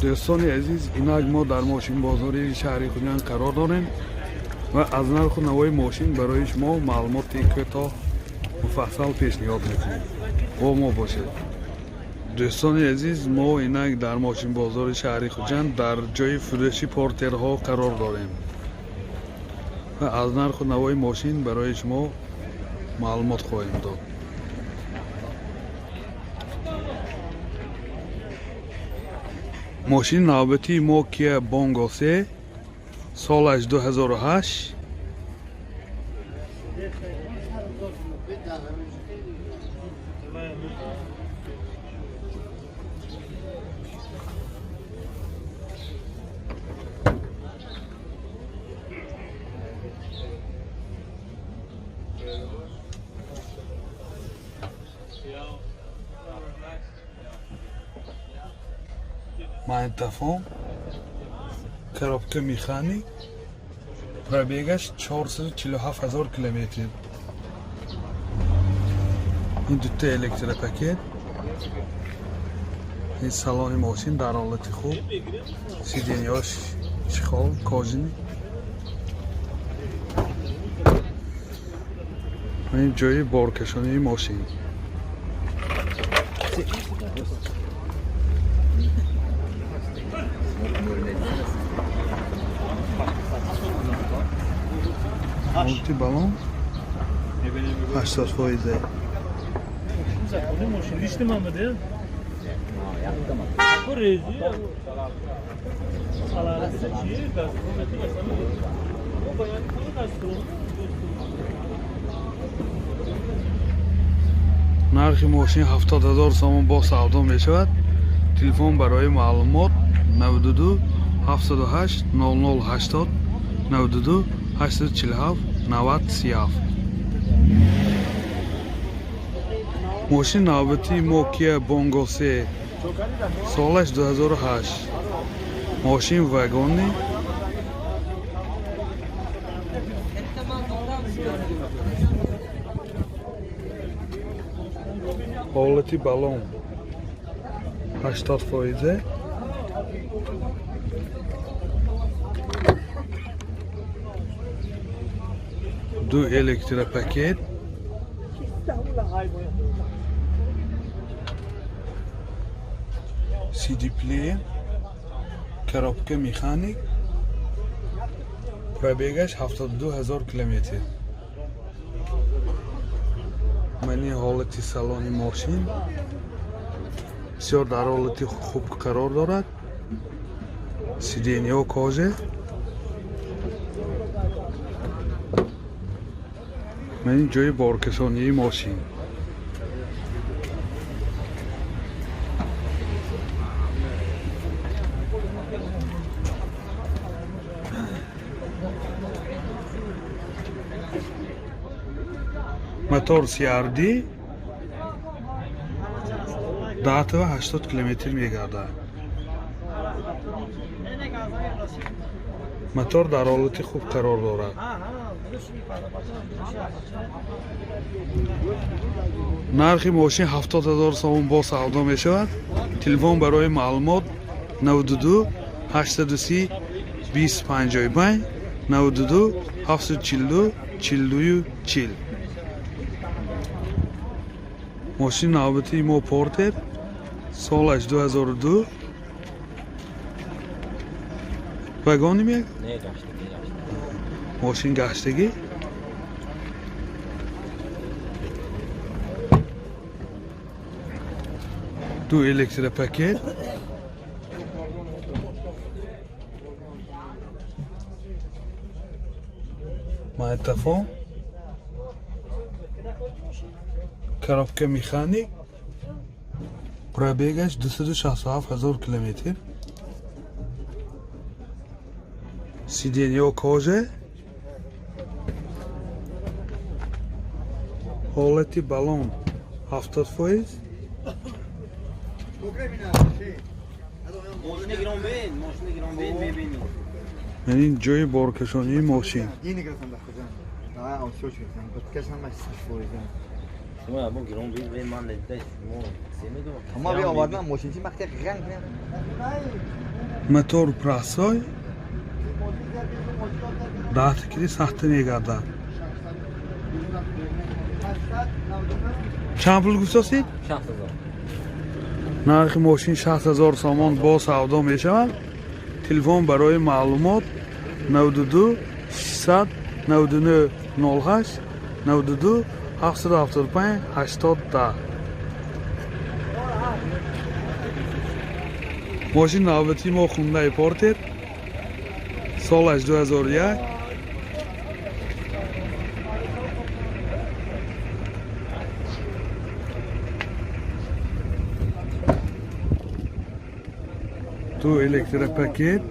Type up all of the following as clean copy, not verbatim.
Дӯстони азиз, инак мо дар мошинбозори шаҳри Хуҷанд қарор дорем ва аз нарху навои мошин барои шумо маълумоти кӯтоҳ муфассал пешниҳод мекунем. Бо мо бошед. Дӯстони азиз, мо инак дар мошинбозори шаҳри Хуҷанд дар ҷои фурӯши портерҳо қарор дорем ва аз нарху навои мошин барои шумо маълумот хоҳем дод. Мошини навбатии мо Kia Bongo 3, солаш 2008, магнитофон, коробка механик, пробегаш 447 ҳазор километр. Ин дута электропакет. Ин салони мошин дар ҳолати хуб, сиденьяш чехол кожаный. Ин ҷои боркашонии мошин. Ҳолати балон 80 фоизе. Мошин лишний мамаде. Рези. Чи Нархи мошин 70 000 сомон, бо савдо мешавад. Телефон барои маълумот: 92 708 00 80, 92 847 90 37. Мошини навбатии мо Kia Bongo 3, солаш 2008, мошин вагонный. Ҳолати балон 80 фоизе. Ду электропакет. CD плеер, коробка механик, пробегаш 72 ҳазор километр. Мани ҳолати салони мошин бисёр дар ҳолати хуб қарор дорад, сиденьяҳо кожа. Мани ҷои боркашонии мошин. Мотор CRD, датова 80 километр мегардад. Мотор дар ҳолати хуб қарор дорад. Нархи мошин 70 000 сомон, бо савдо мешавад. Телефон барои маълумот: 92 830 20 55, 92 742 42 40. Мошини навбатии мо Портер, солаш 2002, вагони меяг. Не, гаштагӣ, гаштагӣ. Мошин гаштагӣ. Ду электропакет. Магнитофон, коробка механик, пробегаш 267 ҳазор километр, сиденьё кожа, ҳолати балон 70 фоиз. Мошина гирон бин, мошина гирон бин, мебинӣ. Яъне ҷои боркашонии мошин. Ини гирифтам дар Хуҷанд. Осиёш гирифтам. Каш ҳамаш 30 фоиза. Шумо ябо гирон бин, бин ман надида шумо се медонам. Ма би овардам мошинчи вақте ғанг. Мотор простой, даҳта кири сахта мегардад. Чанд пул гуфтосид? 60 000. Нархи мошин 60 000 сомон, бо савдо мешавад. Телефон барои маълумот: 92 699 08, 92 775 80 10. Мошин навбатии мо Хундай Портер, солаш 2001. Ду электропакет,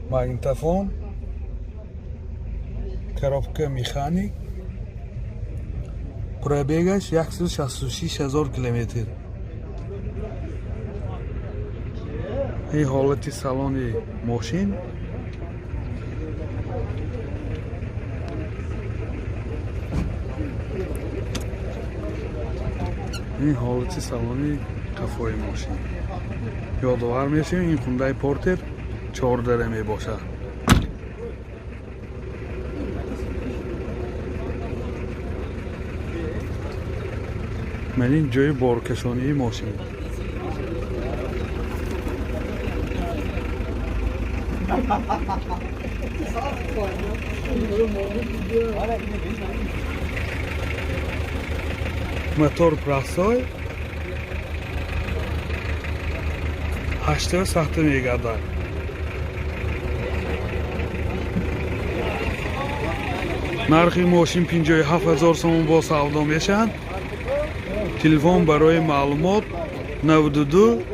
магнитофон, коробка механик, пробегаш 166 000 километр. Ин ҳолати салони мошин. Ин ҳолати салони қафои мошин. Ёдовар мешавем, ин Хундай Портер чордара мебошад. Ман ин ҷои боркашонии мошин. Мотор простой, ҳаштаю сахта мегардад. Нархи мошин 57 000 сомон, бо савдо мешавад. Телефон барои маълумот: 92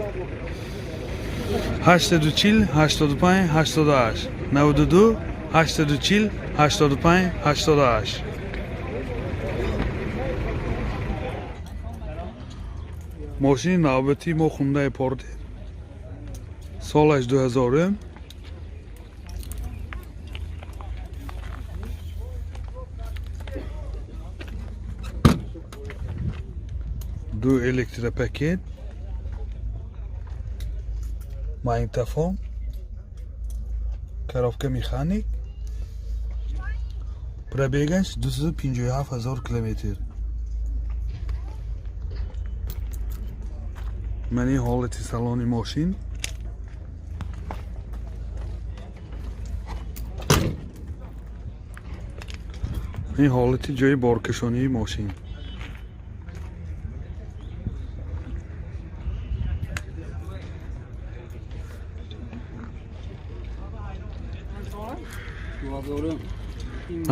840 85 88, 92 840 85 88. Мошини навбатии мо Хундай Портер, солаш 2000. Ду электропакет, магнитофон, коробка механик, пробегаш 257 ҳазор километр. Ман ин ҳолати салони мошин. Ин ҳолати ҷои боркашонии мошин.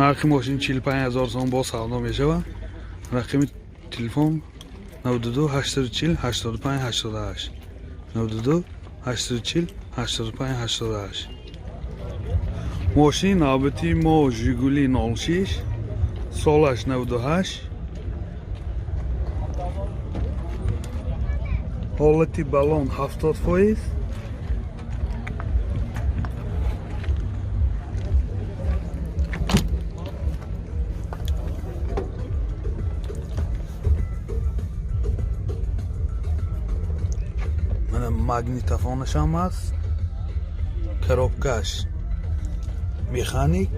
Нархи мошин 45 ҳазор сом, бо савдо мешавад. Рақами телефон: 92 840 85 88, 92 840 85 88. Мошини навбатии мо Жигули 06, солаш 98, ҳолати баллон 70%. Мана магнитофонашам аст, коробкаш механик.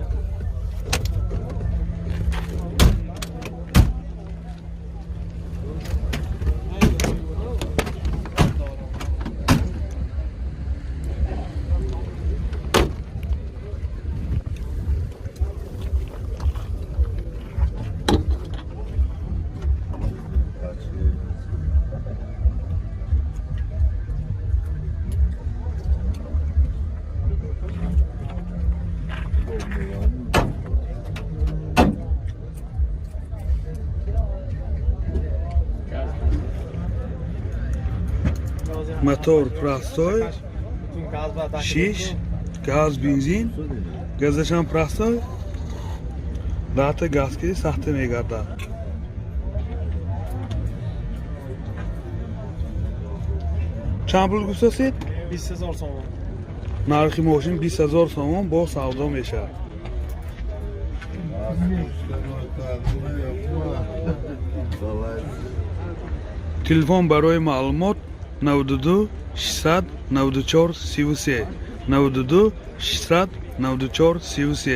Мотор простой, шиш, газ, бензин, газашам простой, даҳта газки сахта мегардад. Чанд пул гуфтасид? 20 000 сомон. Нархи мошин 20 000 сомон, бо савдо мешавад. Телефон барои маълумот: 92 694 33, 92 694 33.